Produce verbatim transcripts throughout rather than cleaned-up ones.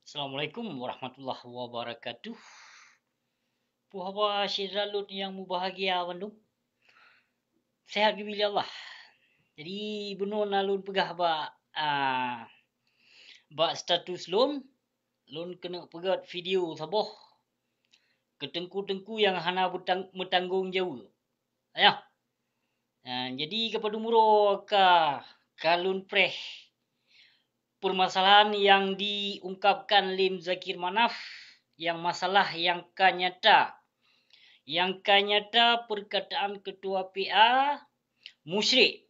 Assalamualaikum warahmatullahi wabarakatuh. Puhaba syedara lôn nyang mubahgia bandum. Sehat geubri lé Allah. Jadi bunoe na lôn peugah bak, ah, bak status lôn, lôn keuneuk peugét video saboh keu teungku-teungku nyang hana beutang-, meutanggong jaweueb. Ayah. Ah, jadi keupadum uroe ka, ka lôn preh permasalahan yang diungkapkan lé Muzakir Manaf, yang masalah yang ka nyata. Yang ka nyata perkataan ketua P A musyrik.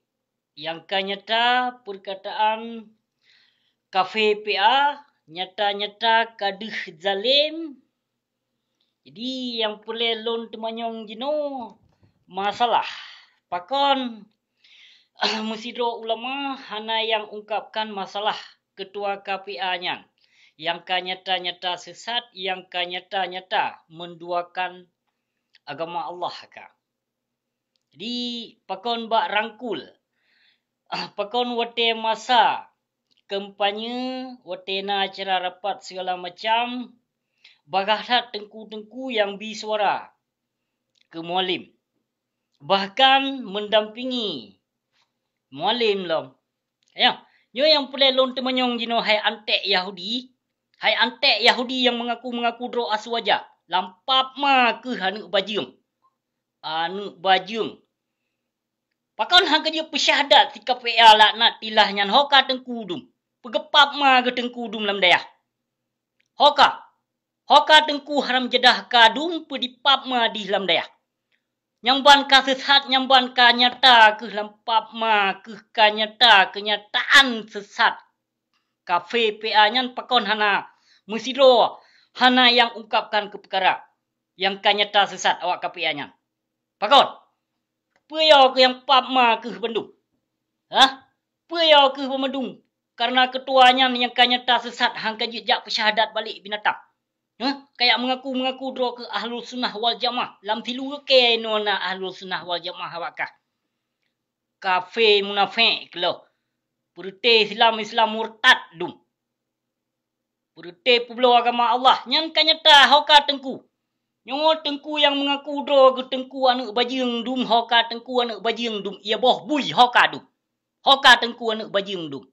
Yang ka nyata perkataan kafé P A nyata-nyata ka deuh zalem. Jadi nyang peureulée lôn teumanyong jinoe masalah pakon meusidroe ulama hana nyang ungkapkan masalah ketua K P A nyan, nyang ka nyata-nyata sesat, nyang ka nyata-nyata menduakan agama Allah ka. Jadi pakon bak rangkul, pakon watée masa kampanye, watée na acara rapat segala macam, bagaih that teungku-teungku nyang bi suara keu mualem, bahkan mendampingi mualem lom. Ayah, nyoe nyang peureulée lôn teumanyong jinoe hai anték Yahudi, hai anték Yahudi nyang meungaku-meungaku droe aswaja, lam pap ma keuh aneuëk bajeueng. Aneuëk bajeueng. Pakon han ka jeuet peusyahdat si K P A laknatillah nyan ho ka teungku dum. Peugeupap ma geuh teungku dum lam dayah. Ho ka. Ho ka teungku haram jadah ka dum peudipap ma dih lam dayah. Nyang ban ka sesat, nyang ban ka nyata keuh lam pap ma keuh ka nyata keunyataan sesat. Kafé P A nyan pakon hana meusidroe, hana nyang ungkapkan keu peukara nyang ka nyata sesat awak K P A nyan. Pakon? Peue yo keuh nyang pap ma keuh bandum? Hah? Peue yo keuh bandum? Kareuna ketua nyan nyang ka nyata sesat han ka jeuet jak peusyahdat balek binatang. Hah? Kayak meungaku-meungaku droe keuh Ahlus Sunnah wal Jamaah. Lam silu kée nona Ahlus Sunnah wal Jamaah awak kah. Kafé munafék keuloh. Peureuté Islam, Islam murtad dum. Peureuté peubloe agama Allah, nyan ka nyata ho ka teungku. Nyoe teungku nyang meungaku droe geuh teungku aneuëk bajeueng dum, ho ka teungku aneuëk bajeueng dum, ie boh bui ho ka dum. Ho ka teungku aneuëk bajeueng dum.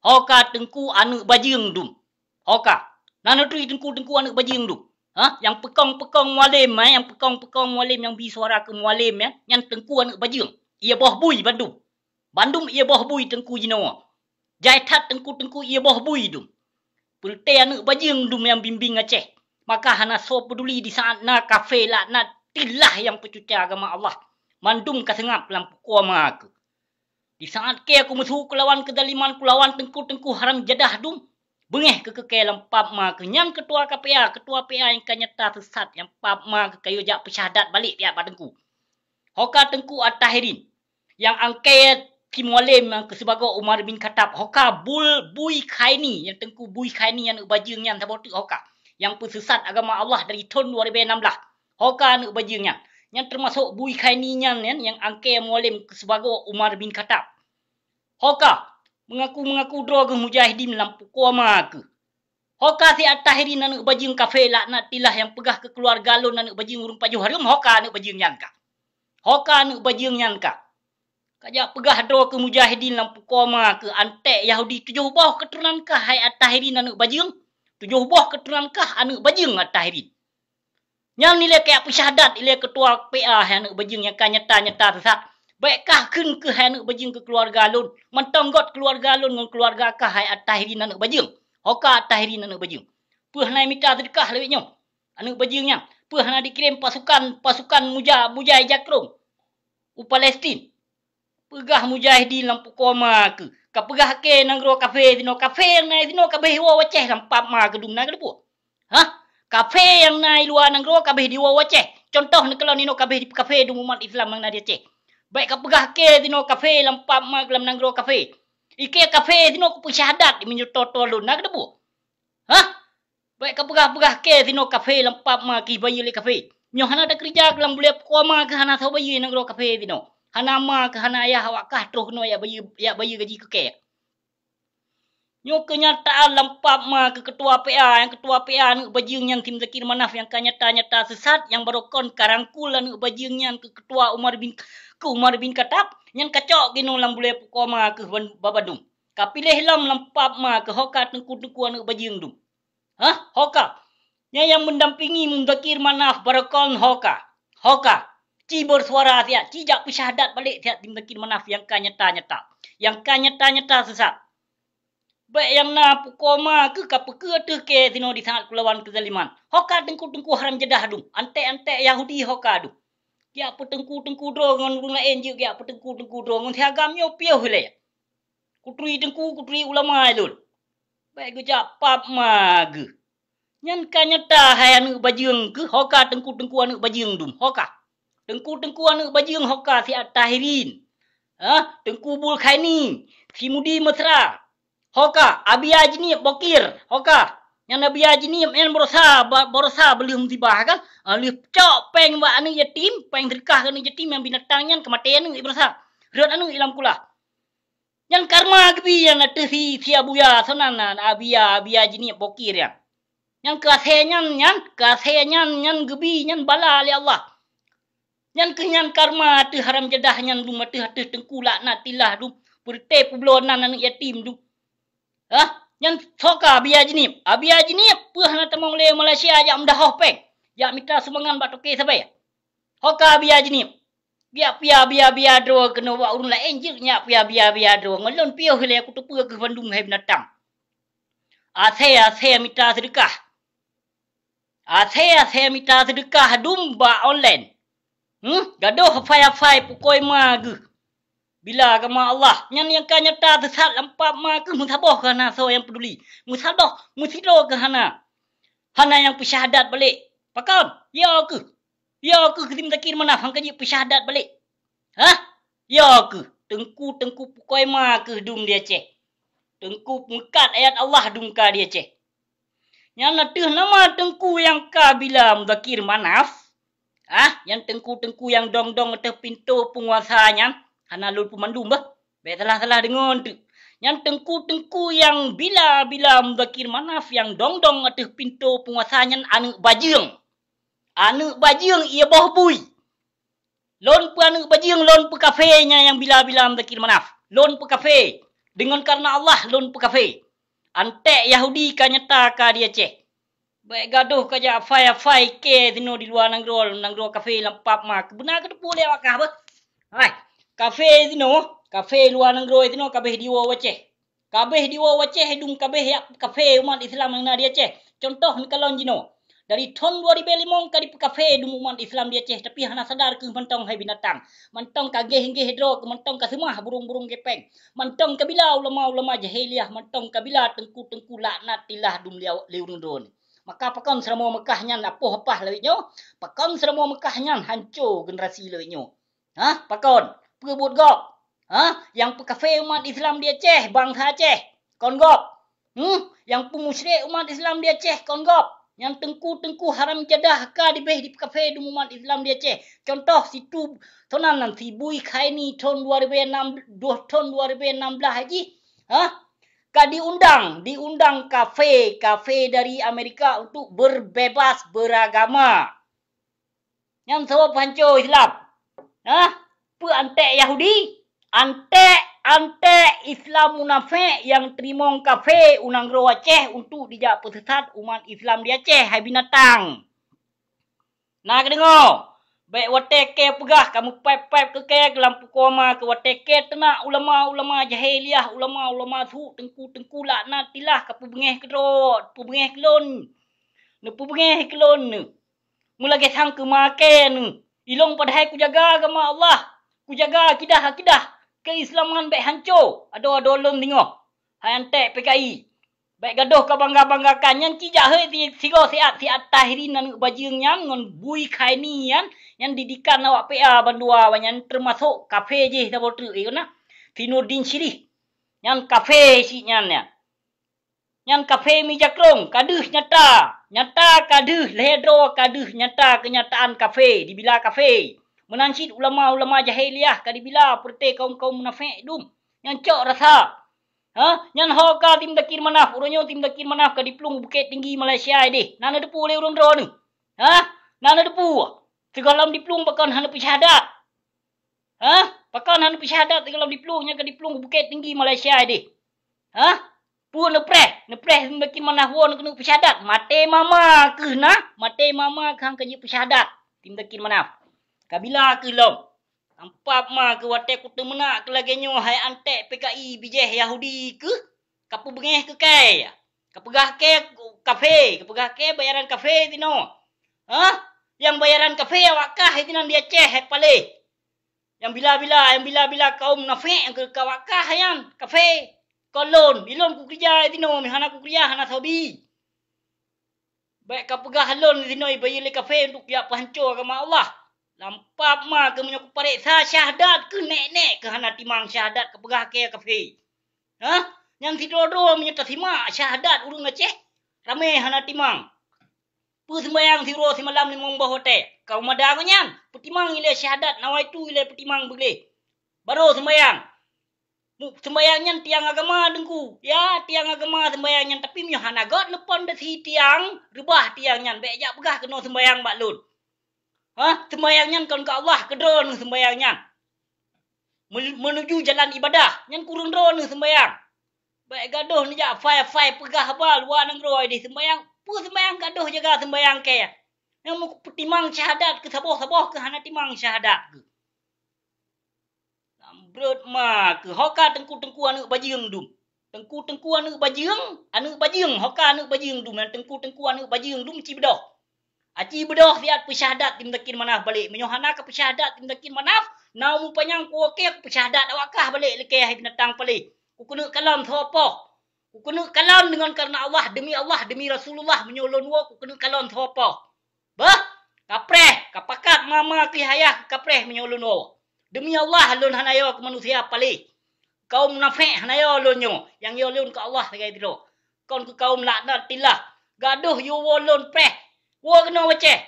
Ho ka teungku aneuëk bajeueng dum. Ho ka. Na neuturi teungku-teungku aneuëk bajeueng dum. Ha? Nyang peukong-peukong mualem, eh, nyang peukong-peukong mualem nyang bi suara keu mualem, eh, nyan teungku aneuëk bajeueng. Ie boh bui bandum. Bandum ie boh bui teungku jinoe. Jai that teungku-teungku ie boh bui dum. Peureuté aneuëk bajeueng dum nyang bimbéng Aceh. Maka hana soe peuduli di saát na kafé laknatillah nyang peucuca agama Allah. Mandum ka seungab lam pukoe ma keuh. Di saát kée kumeusu kulawan keuzaliman kulawan teungku-teungku haram jadah dum, beungéh keu keukée lam pap ma keuh nyan ketua K P A, ketua P A nyang ka nyata sesat nyang pap ma keuh ka yue jak peusyahdat balek piak bak teungku. Ho ka teungku At-Tahirin nyang angkée si mualem nyang keu sibagoe Umar bin Khattab, ho ka bul bui khaini nyang teungku bui khaini aneuëk bajeueng nyan saboh teuk ho ka nyang peusesat agama Allah dari thon dua ribée nam blaih. Ho ka aneuëk bajeueng nyan. Nyan teumasok bui khaini nyan, nyan nyang angkée mualem keu sibagoe Umar bin Khattab. Ho ka meungaku-meungaku droe geuh mujahidin lam pukoe ma keuh. Ho ka si At-Tahirin aneuëk bajeueng kafé laknatillah nyang peugah keu keuluwarga lôn aneuëk bajeueng ureuëng pajoh hareuem, ho ka aneuëk bajeueng nyan ka. Ho ka aneuëk bajeueng nyan ka. Ka jak peugah droe keu mujahidin lam pukoe ma keuh anték Yahudi tujoh boh keuturonan kah hai At-Tahirin aneuëk bajeueng. Tujoh boh keuturonan kah aneuëk bajeueng At-Tahirin. Nyan ilée kajak peusyahdat ilée ketua P A hai aneuëk bajeueng nyang ka nyata-nyata sesat. Bék kah kheun keuh hai aneuëk bajeueng keu keuluwarga lôn. Mantong göt keuluwarga lôn ngon keuluwarga kah hai At-Tahirin aneuëk bajeueng. Ho ka At-Tahirin aneuëk bajeueng. Peue hana mita seudeukah lawét nyoe? Aneuëk bajeueng nyan. Peue hana dikirém pasukan, pasukan muja, mujai jakrong u Palestin? Peugah mujahidin lam pukoe ma keuh. Ka peugah kée nanggroe kafé sinoe, kafé nyang na sinoe kabéh diwoe u Aceh lam pap ma keuh dum na keuh dipuih. Hah? Kafé nyang na i luwa nanggroe kabéh diwoe u Aceh. Contoh neukalon inoe kabéh di kafé dum umat Islam nyang na di Aceh. Bék ka peugah kée sinoe kafé lam pap ma keuh lam nanggroe kafé. Ikée kafé sinoe kupeusyahadat meunyoe toe-toe lôn na keuh dipuih. Hah? Bék ka peugah-peugah kée sinoe kafé lam pap ma keuh bayeue lé kafé. Nyoe hana takeureuja keuh lam bulée pukoe ma keuh hana soe bayeue nanggroe kafé sinoe. Hana ma keuh hana ayah awak kah troh keunoe jak bayeue, jak bayeue gaji keu kée. Nyoe keunyataan lam pap ma keu ketua P A, nyang ketua P A aneuëk bajeueng nyan Tim Zakir Manaf nyang ka nyata-nyata seusat, nyang barokon ka rangkul aneuëk bajeueng nyan keu ketua Umar bin, keu Umar bin Khattab, nyan ka cok ginong lam bulée pukoe ma keu ban-, babadum. Ka piléh lom lam pap ma keu hoka teungku-teungku aneuëk bajeueng dum. Hah? Hoka. Nyan nyang mendampingi Muzakir Manaf barokon hoka. Hoka. Ci bersuara siat, ci jak peusyahadat balek siat Muzakir Manaf nyang ka nyata-nyata. Nyang ka nyata-nyata seusat. Bék nyang na pukoe ma keuh ka peukeu teuh kée sinoe di saat keulawan keuzaliman. Hoka teungku-teungku haram jadah dum, antek-antek Yahudi hoka dum. Geujak peuteungku-teungku droe ngon ureuëng laén jeuet geujak peuteungku-teungku droe ngon si agam nyoe piôh ilée. Kuturi teungku, kuturi ulama ilôn. Bék geujak pap ma geuh. Nyan ka nyata hai aneuëk bajeueng keuh hoka teungku-teungku aneuëk bajeueng dum, hoka. Teungku-teungku aneuëk bajeueng hoka si At-Tahirin. Ha? Teungku Bul Khaini, si Mudi Mesra. Hoka, Abia Jinieb Bokir, hoka. Nyan Abia Jinieb nyan barosa, ba-, barosa beuleuh musibah kan? Ah, lheueh cok péng bak aneuëk yatim, péng seudeukah keu aneuëk yatim nyang binatang nyan keumaté aneuëk barosa. Rhot aneuëk i lam kulah. Nyan karma geubi nyan ateueh si, si Abuya, soe nan, nan, Abia, Abia Jinieb Bokir nyan. Nyan keu asée nyan, nyan keu asée nyan, nyan geubi nyan bala lé Allah. Nyan keuh nyan karma ateueh haram jadah nyan dum, ateueh, ateueh teungku laknatillah dum, peureuté peubloe nan aneuëk yatim dum. Hah? Nyan soe ka Abia Jinieb? Abia Jinieb peue hana tamong lé Malaysia jak meudahoh péng, jak mita sumbangan bak toke sabe? Soe ka Abia Jinieb? Geujak pia bia-bia droe keunoe bak ureuëng laén jeuet geujak pia bia-bia droe. Ngon lôn piôh ilée kuteupeue keuh bandum hai binatang. Asée-asée mita seudeukah. Asée-asée mita seudeukah dum bak online. Hmm? Gadôh hafai-hafai pukoe ma geuh. Bila agama Allah, nyan nyang ka nyata seusat lam pap ma keuh meusaboh keuh hana soe nyang peuduli. Meusaboh, meusidroe keuh hana. Hana nyang peusyahadat balek. Pakon? Yo keuh. Yo keuh Tim Zakir Manaf han ka jeuet peusyahadat balek. Hah? Yo keuh. Teungku-teungku pukoe ma keuh dum di Aceh. Teungku peungkat ayat Allah dum ka di Aceh. Nyan ateueh nama teungku nyang ka bila Muzakir Manaf? Ah, nyan teungku-teungku nyang dong-dong ateueh pintoe peunguasa nyan, hana lôn peumandum bah. Bék salah-salah deungon teuk. Nyan teungku-teungku nyang bila-bila Muzakir Manaf nyang dong-dong ateueh pintoe peunguasa nyan aneuëk bajeueng. Aneuëk bajeueng ié boh bui. Lôn peu aneuëk bajeueng, lôn peu kafé nyan nyang bila-bila Muzakir Manaf. Lôn peu kafé. Deungon kareuna Allah lôn peu kafé. Antek Yahudi ka nyata ka di Aceh. Bék gadôh ka jak afai-afai kée sinoe di luwa nanggroe, nanggroe kafé lam pap ma. Keubeuna keuteupeu lé awak kah beuh. Hai, kafé sinoe, kafé luwa nanggroe sinoe kabéh diwoe u Aceh. Kabéh diwoe u Aceh dum kabéh jak kafé umat Islam nyang na di Aceh. Contoh neukalon jinoe, dari thon dua ribée limong ka dipeukafé dum umat Islam di Aceh, tapi hana sadar keuh mantong hai binatang. Mantong ka géh-géh droe keuh, mantong ka seumah burung-burung gépeng. Mantong ka bila ulama-ulama jahiliah, mantong ka bila teungku-teungku laknatillah dum lé, lé ureuëng droe nyoe. Maka pakon Seuramoe Meukah nyan apoh apah lawét nyoe? Pakon Seuramoe Meukah nyan hanco generasi lawét nyoe? Hah? Pakon? Peue buet gob? Hah? Nyang peukafé umat Islam di Aceh, bansa Aceh. Kon gob? Hmm? Nyang peumusyrik umat Islam di Aceh, kon gob? Nyang teungku-teungku haram jadah ka dibéh dipeukafé dum umat Islam di Aceh. Contoh situ, tonan nan si Bui Khaini thon dua ribée enam, dua thon dua ribée enam belas jih. Hah? Ka diundang, diundang kafé, kafé dari Amerika untuk berbebas beragama. Nyan soe peuhanco Islam? Hah? Peue antek Yahudi? Antek, antek Islam munafék nyang teurimong kafé u nanggroe Aceh untuk dijak peuseusat umat Islam di Aceh, hai binatang. Na kadeungoe? Bék watée kée peugah ka meupép-pép keu kée keu lam pukoe ma keu watée kée teunak ulama-ulama jahiliah, ulama-ulama su, teungku-teungku laknatillah ka peubeungéh keudroe, peubeungéh keu lôn. Neupeubeungéh keu lôn neuh. Meulagée sang keu ma kée neuh. Ilôn padahai kujaga agama Allah, kujaga akidah-akidah keuislaman bék hanco, adoe-adoe lôn singoh. Hai antek P K I, bék gadôh kabangga-banggakan nyan. Ci jak hôi si, sigoe siat, siat Tahirin aneuëk bajeueng nyan ngon Bui Khaini nyan, nyan didikan awak P A bandua awak nyan, teumasok kafé jih saboh treuk, eh, kon na? Si Nurdin Syirih. Nyan kafé cit nyan, nyan. Nyan kafé meujakrong, ka deuh nyata. Nyata ka deuh, lhée droe ka deuh nyata keunyataan kafé, dibila kafé. Meunan cit ulama-ulama jahiliah ka dibila peureuté kaum-kaum munafék dum. Nyan cok rasa. Ha? Nyan ho ka Tim Dakir Manaf, uroe nyoe Tim Dakir Manaf ka diplueng Bukettinggi Malaysia ideh. Na neuteupeue lé ureuëng droeneuh? Ha? Na neuteupeue? Sigohlom diplueng pakon hana peusyahadat? Ha? Pakon hana peusyahadat sigohlom diplueng, nyan ka diplueng Bukettinggi Malaysia ideh? Ha? Peue neupreh? Neupreh Tim Dakir Manaf woe neukeuneuk peusyahadat? Maté mama kheueh na, maté mama kheueh han keuneuk peusyahadat Tim Dakir Manaf. Kabila kheueh lom. Nampak ma keu watée kuteumeunak keu lagée nyoe hai anték P K I bijéh Yahudi keuh, kapeubeungéh keu kée, kapeugah kée kafé, kapeugah kée bayaran kafé tinoe. Hah? Nyang bayaran kafé awak kah hai tinan di Aceh hai paléh. Nyang bila-bila, nyang bila-bila kaum munafék nyang keu awak kah nyan kafé. Kon lôn, ilôn kukeurija hai tinoe, meuhana kukeurija hana soe bi. Bék kapeugah lôn di sinoe bayeue lé kafé untuk jak peuhanco agama Allah. Lampap ma keu meunyoe kupareksa syahdat keu nek-nek keu hana timang syahdat kapeugah kée kafé. Hah? Nyan sidroe-droe meunyoe tasimak syahdat ureuëng Aceh, ramé hana timang. Peue seumbayang siuroe simalam limong boh watée? Ka meumada ngon nyan, peutimang ilée syahdat nawaitu ilée peutimang beuleh. Barô seumbayang. Mu-, seumbayang nyan tiang agama Teungku. Ya, tiang agama seumbayang nyan, tapi meunyoe hana göt neupon deusi tiang, reubah tiang nyan, bék jak peugah keunoe seumbayang bak lôn. Hah? Seumbayang nyan kon keu Allah, keu droeneuh seumbayang nyan. Meu-, meunuju jalan ibadah, nyan kureueng droeneuh seumbayang. Bék gadoh neujak fai-fai peugah haba luwa nanggroe ideh seumbayang. Peue seumbayang gadoh jaga seumbayang kée? Nyang meupeutimang syahdat keu saboh-saboh keu hana timang syahdat keu. Lam brot ma keu hoka teungku-teungku aneuëk bajeueng dum. Teungku-teungku aneuëk bajeueng, aneuëk bajeueng, hoka aneuëk bajeueng dum, nyang teungku-teungku aneuëk bajeueng dum ci beudôh. Aci beudôh siat peusyahdat Tim Dakir Manaf balek. Meunyoe hana ka peusyahdat Tim Dakir Manaf, na umu panyang kuwoe kée peusyahdat awak kah balek lé kée hai binatang paléh. Kukeuneuk kalon soe poh. Kukeuneuk kalon deungon kareuna Allah, demi Allah, demi Rasulullah, meunyoe lôn woe kukeuneuk kalon soe poh. Beuh, kapreh, kapakat mama keu hayah kapreh meunyoe lôn woe. Demi Allah lôn hana yo keu manusia paléh. Kaum munafék hana yo lôn nyoe, nyang yo lôn keu Allah sagai sidroe. Kon keu kaum laknatillah. Gadoh yo woe lôn preh. Woe keunoe wacéh.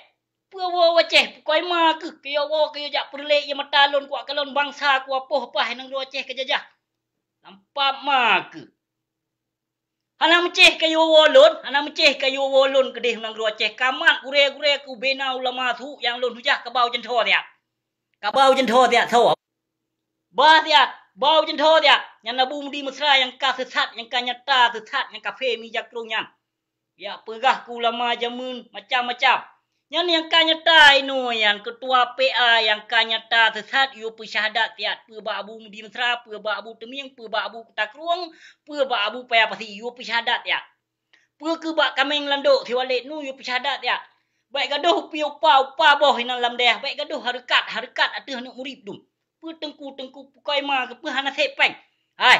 Peue woe wacéh, pukoi ma keuh keu yo woe keu yo jak peureulée ie mata lôn kuak kalon bansa kuapoh paih nanggroe Aceh kajajah. Lampap ma keuh. Hana meucéh kayue woe lôn, hana meucéh kayue woe lôn keudeh nanggroe Aceh. Kamat gurée-gurée keu bena ulama su nyang lôn hujah kabau jantho siat. Kabau jantho siat soe? Bah siat, bau jantho siat. Nyan Abu Mudi Mesra nyang ka seusat, nyang ka nyata seusat, nyang kafé mi jakrong nyan. Yak peugah keu ulama jameun macam-macam. Nyan nyang ka nyata inoe nyan keutua P A nyang ka nyata seusat yue peusyahadat siat peue bak Abu Mudi Mesra, peue bak Abu Teumieng, peue bak Abu Kutakrueng, peue bak Abu Paya Pasi yue peusyahadat siat. Peue keu bak Kameng Landok siwalek nu yue peusyahadat siat. Bék gadoh upi upa-upa boh inan lam dayah, bék gadoh hareukat-hareukat ateueh aneuk murit dum. Peue teungku-teungku pukoi ma keu peue hana sép péng. Hai,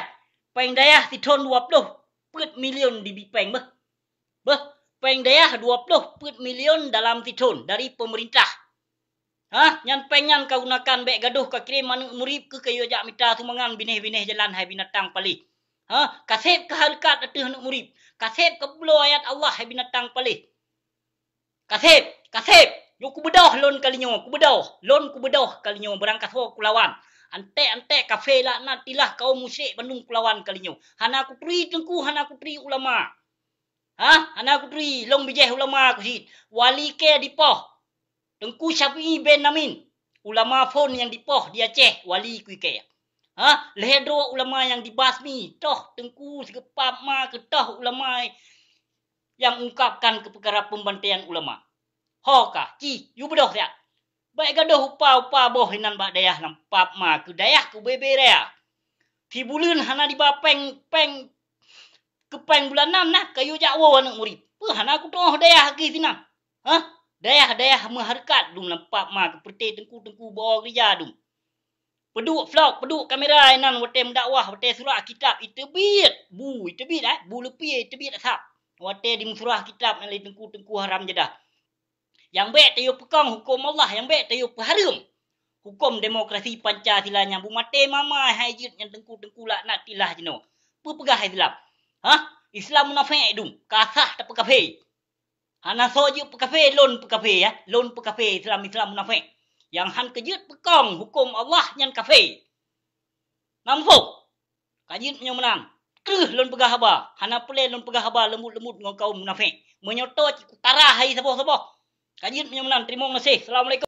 péng dayah sithon dua ploh peuet milion dibi péng beuh. Beuh, péng dayah dua ploh peuet milion dalam sithon dari peumeurintah. Hah, nyan péng nyan kagunakan bék gadoh kakirém aneuk murit keu kayue jak mita sumbangan binéh-binéh jalan hai binatang paléh. Hah, kasép keu hareukat ateueh aneuk murit, kasép keu bloe ayat Allah hai binatang paléh. Kasép, kasép, nyoe kubeudôh lôn kalinyoe, kubeudôh, lôn kubeudôh kalinyoe beurangkasoe kulawan. Anték-anték kafé laknatillah kaum musyrik bandum kulawan kalinyoe. Hana kuturi teungku, hana kuturi ulama. Hah? Hana kuturi, lôn bijéh ulama kucit. Wali kée dipoh. Teungku Syafi'i bin Amin. Ulama phon nyang dipoh di Aceh, wali kui kée. Hah? Lhée droe ulama nyang dibasmi, toh teungku sigeupap ma keu toh ulama nyang ungkapkan keu peukara pembantaian ulama. Ho ka, ci, yue beudôh siat. Bék gadoh upa-upa boh inan bak dayah lam pap ma keu dayah keu bebe raya. Sibuleuen hana diba péng, péng keu péng bulanan nah kayue jak woe aneuk murit. Peue hana kutoh dayah keu sinan? Hah? Dayah-dayah meuhareukat dum lam pap ma keu peureute teungku-teungku beu keurija dum. Peuduek vlog, peuduek kamera inan watée meudakwah, watée surah kitab iteubiet, bu iteubiet, eh, bu leupie iteubiet asab. Watée dimeusurah kitab nyang lé teungku-teungku haram jadah. Nyang bék tayue peukong huköm Allah, nyang bék tayue peuhareuem huköm demokrasi Pancasila nyang bumaté mama hai jeuet nyan teungku-teungku laknatillah jinoe. Peue peugah Islam? Hah? Islam munafék dum, ka sah tapeukafé. Hana soe jeuet peukafé, lôn peukafé, ya. Lôn peukafé Islam-Islam munafék. Nyang han keujeuet peukong huköm Allah nyan kafé. Na muphom? Ka jeuet meunyoe meunan. Kreueh lôn peugah haba, hana peureulée lôn peugah haba leumbut-leumbut ngon kaum munafék. Meunyoe toe cit kutara hai saboh-saboh. Ka jeuet meunyoe meunan, teurimong gaséh. Assalamualaikum.